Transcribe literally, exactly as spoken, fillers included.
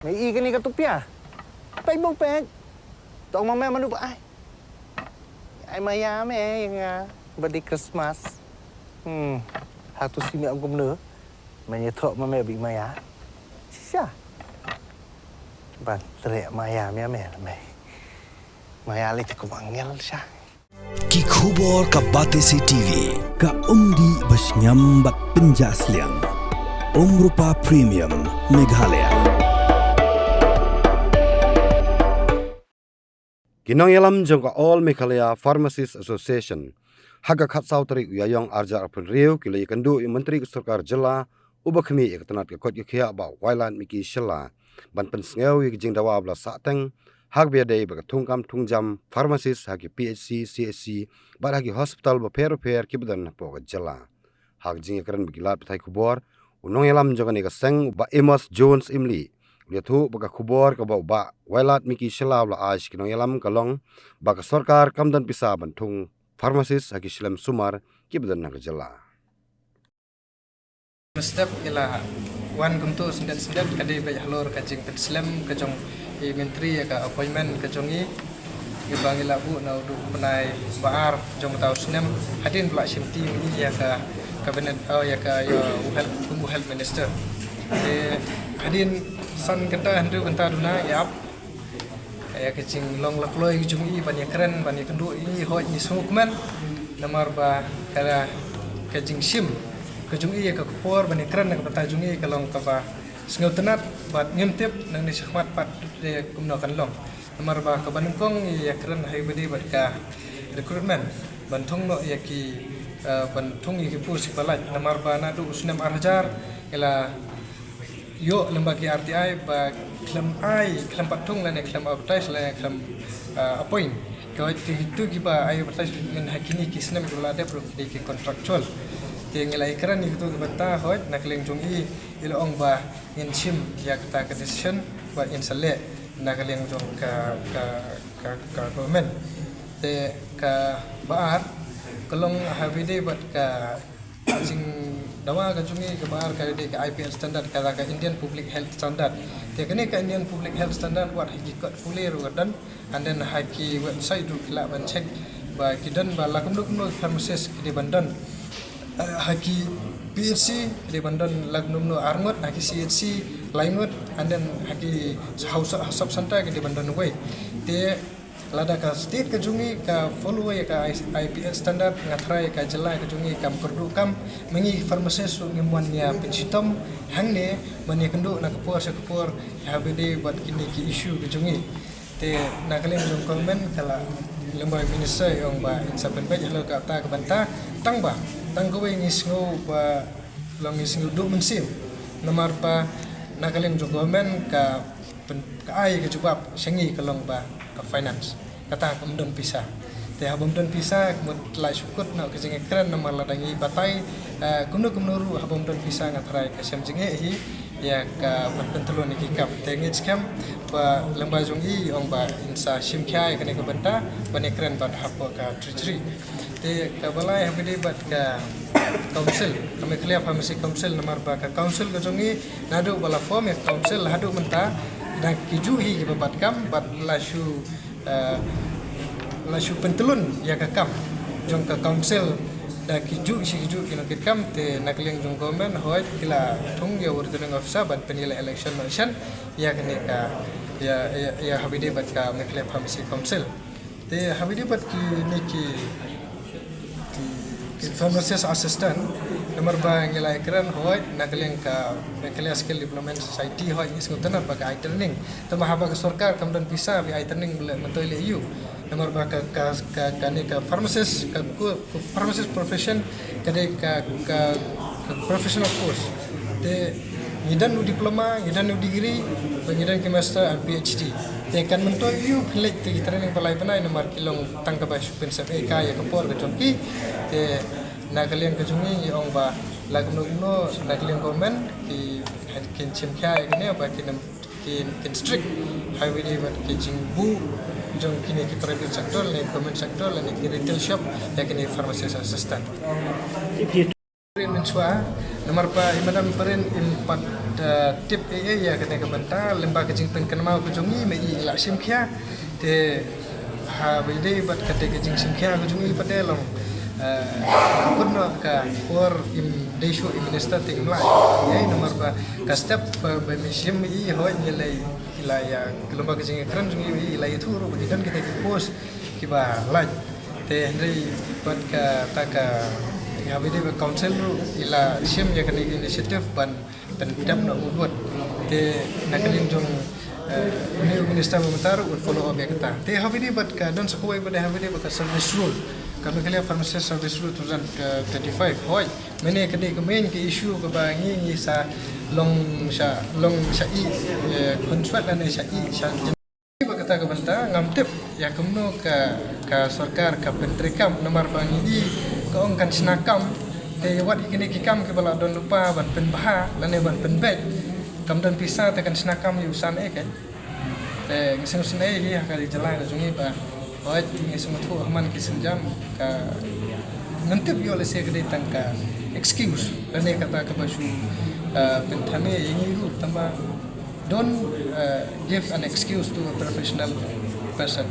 Me i kane ka tupia. Peit bok peit. Tong ma me manu ba ai. Ai maya me ïa nga ba dei Christmas. Hmm. Hatu si me ong kumno. Me ïathoh ma me ba i maya. Shisha. Ban treh maya me me me. Maya le te kum angel sha. Ki khubor ka Batesi T V, ka umdih ba shngiam bad pynjah sliang. Umrupa Premium, Meghalaya. Ki nongïalam jong ka All Meghalaya Pharmacist Association ha ka khatsaw tarik u Ïaïong arhajar arphew hynriew ki la ïakynduh ïa u Myntri ka Sorkar Jylla uba khmih ïa ka tnat ka koit ka khiah Bah Wailadmiki Shylla ban pynsngew ïa ka jingdawa ba la sahteng ha kaba ïadei bad ka thungkam thungjam pharmacist ha ki P H C, C H C bad ha ki hospital bapher bapher kiba don hapoh ka jylla. Ha ka jingïakren bad ki lad pathai khubor, u nongïalam jong kane ka seng Bah Amos Jones Imli u la ïathuh ba ka khubor kaba u Bah Wailadmiki Shylla u la ai sha ki nongïalam ka long ba ka sorkar kam don pisa ban thung pharmacist ha ki shlem sumar kiba don ha ka jylla. Step ïa la wan kumto sendep sendep ka dei beit halor ka jingpynslem ka jong i Myntri ïa ka appointment ka jong i. Ïa ba ngi la buh na u duh u bnai ba ar jong uta u snem hadien ba la shimti ngi ïa ka cabinet, oh, ïa ka, ïa u health, kum u health minister. Te hadien san kynta hynriew kynta duna ïa ap ïa ka jinglong la kloi ka jong i ban ïakren ban ïakynduh ïa i, hooid ngi sngewkmen namar ba ka, ka jingshim ka jong i ïa ka por ban ïakren na ka bynta jong i ka long kaba sngewtynnat bad ngim tip nangne shakhmat pat te kumno kan long. Namar ba kaba nyngkong i ïakren ha kaba ïadei bad ka recruitment ban thung noh ïa ki, eh, ban thung ïa ki post kiba lait. Namar ba naduh u snem arhajar i la ïoh lyngba ki R T I ba khlem ai, khlem pat thung lane khlem advertise lane khlem, eh, appoint. Ka hooid kitu kiba ai advertisement ha kine ki snem kiba la dep ruh ki dei ki contractual. Te ngi la ïakren ïa kitu ki bynta, hooid na ka liang jong i i la ong ba ngin shim ïa kata ka decision ba ngin sa leh na ka liang jong ka, ka, ka, ka government. Te kaba ar ka long ha kaba ïadei bad ka jingdawa ka jong i kaba ar ka dei ka I P H standard, kata ka Indian Public Health Standard. Te kane ka Indian Public Health Standard wat ha ki kot pule ruh ka don, and then ha ki website ruh ki lah ban check ba ki don ba la kumno kumno pharmacist ki dei ban don. Eh, ha ki P H C ki dei ban don la kumno kumno ar ngut, ha ki C H C lai ngut, and then ha ki ha sub, ha sub center ki dei ban don wei. Te lada ka state ka jong i ka follow ïa ka I P H standard, nga tharai ka jylla ka jong i kam kyrduh kam, ma ngi pharmacist ruh ngim wan ïa pynshitom hangne ban ïakynduh na ka por sha ka por ha kaba ïadei bad kine ki issue ka jong i. Te na ka liang jong government ka la, lyngba minister i ong ba in sa pynbeit halor kata ka bynta, tang ba tang kawei ngi sngew ba long ngi sngew duh mynsiem namar ba na ka liang jong government ka pyn-, ka ai ka jubab sha ngi ka long ba ka finance. Kata kam don pisa. Te haba ym don pisa, mut la shu kut noh ka jingïakren namar lada ngi batai, eh, kumno kumno ruh haba ym don pisa nga tharai ka shem jingeh hi ïa ka ban pyntylun ïa ki kam. Te ngi skhem ba lyngba jong i ong ba in sa shim khia ïa kane ka bynta ban ïakren bad hapoh ka treasury. Te kaba lai ha kaba ïadei bad ka council, ka Meghalaya Pharmacy Council, namar ba ka council ka jong i naduh ba la form ïa ka council haduh mynta da ki juh hi kiba bat kam bad la shu, eh, la shu pyntylun ïa ka kam jong ka council da ki juh shi ki juh ki nongkitkam. Te na ka liang jong government hooid ki la thung ïa u returning officer ban pynïaleh election noh shen ïa kane ka, ïa, ïa, ïa ha kaba ïadei bad ka Meghalaya Pharmacy Council. Te ha kaba ïadei bad kine ki, ki, ki pharmacist assistant, namar ba ngi la ïakren hooid na ka liang ka Meghalaya Skill Development Society hooid ngi sngewtynnat ba ka ai training. Tangba haba ka sorkar kam don pisa ba ai training ba leh myntoi leh ïew. Namar ba ka, ka, ka, kane ka pharmacist, ka ku-, ku-, pharmacist profession ka dei ka, ka, ka professional course. Te ngi don u diploma, ngi don u degree, bad ngi don ki master and P H D. Te kan myntoi ïew pynleit te ki training ba lai bnai namar ki long tang kaba shu pynsep ïa ka, ïa ka por ka jong ki. Te na ka liang ka jong ngi ngi ong ba la kumno kumno na ka liang government ki, kin shim khia ïa kane ba kin, kin, kin strict ha kaba ïadei bad ki jingbuh jong kine ki private sector lane government sector lane ki retail shop ïa kine pharmacist assistant. Shuwa, namar ba i Madam Paren im pat, eh, tip ei ei ïa kane ka bynta, lyngba ka jingpynkynmaw ka jong i, ma i la shim khia. Te haba ïadei bad kata ka jingshim khia ka jong i pat, te long, eh, kut noh ka por im dei shuh i Minister te im lah. Ei, namar ba ka step ba, ba i shim i, hooid, ngi la, i la ïa, lyngba ka jingïakren jong i, i la ïathuh ruh ba ki don kita ki post kiba lait. Te hynrei bad kata ka, haba ïadei bad council ruh i la shim ïa kane ka initiative ban pyntip noh u dud. Te na ka liang jong, eh, une u minister ba mynta ruh un follow up ïa kata. Te haba ïadei bad ka, don sa kawei ba dei haba ïadei bad ka service rule, ka Meghalaya Pharmacy Service Rule two thousand twenty-five. Hooid, mynne ka dei ka main ka issue kaba ngi, ngi sa long sha, long sha i, eh, consultant lane sha i sha Ba kata ka bynta ngam tip ïa kumno ka, ka sorkar ka pyntreikam, namar ba ngi i ka ong kan shna kam, te wat ïa kine ki kam kiba la don lypa ban pynbha lane ban pynbeit, kam don pisa te kan shna kam ïa u san ei ka. Te ngi sngewsynei hi ha ka jylla ka jong ngi ba, hooid, ngi sngewthuh ha man ki sienjam ka, ngam tip ïoh lehse ka dei tang ka excuse lane kata kaba shu, ah, pynthame ïa ngi ruh, tangba don't, uh, give an excuse to a professional person.